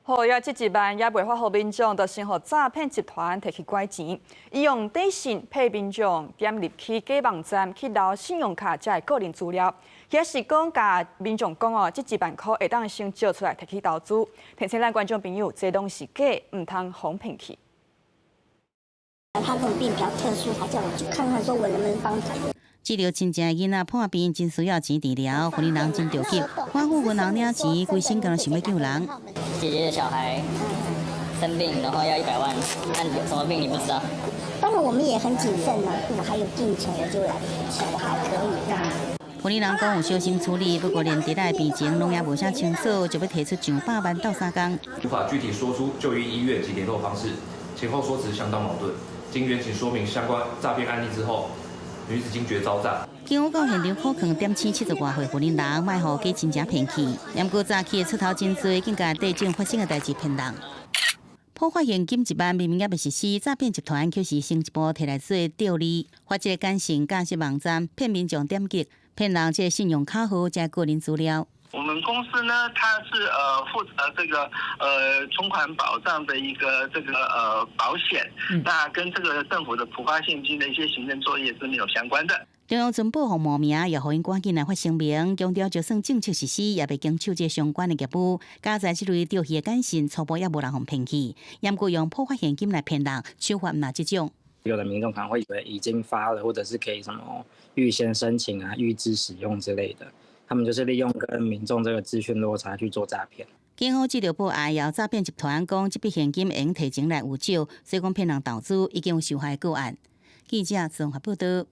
好呀，這一萬也袂法予民眾，就先予詐騙集團提去拐錢，伊用短信騙民眾點入去假網站去留信用卡遮的個人資料，抑是講共民眾講哦，這一萬箍會當先借出來提去投資，提醒咱觀眾朋友，這攏是假，毋通予騙去。他這種病比較特殊，他叫我去看看，說我能不能幫他。治療親情的囡仔破病，真需要錢治療，雲林人真著急，反覆銀行領錢，規身敢若想欲救人。姐姐的小孩生病，然後要100萬，但有什麼病你不知道。當然我們也很謹慎啦，我還有定存，我就來錢，我還可以這樣子。雲林人講有小心處理，不過連佇咧病情攏猶無啥清楚，就欲提出上百萬鬥相共。無法具體說出就醫醫院及聯絡方式，前後說辭相當矛盾。經援警說明相關詐騙案例之後，女子驚覺遭詐。警方到現場苦勸點醒70外歲雲林人，莫予假親情騙去。毋過詐欺的出頭真濟，更共地種發生的代誌騙人。普發現金一萬明明猶未實施，詐騙集團卻是先一步提來做釣餌，發這個簡訊假設網站，騙民眾點擊，騙人這個信用卡號加個人資料。我們公司呢，它是負責這個存款保障的一個這個保險，那跟這個政府的普發現金的一些行政作業是沒有相關的。中央存保予冒名，也予𪜶趕緊來發聲明，強調就算政策實施，也袂經手這相關的業務。佳哉這類釣魚的簡訊，初步也無人予騙去，毋過用普發現金來騙人，手法毋若這種。有的民眾可能會以為已經發了，或者是可以什麼預先申請啊、預支使用之類的。他們就是利用跟民眾這個資訊落差去做詐騙。警方接著報案，由詐騙集團講這筆現金會用提前來預繳，所以講騙人投資已經有受害個案。記者綜合報道。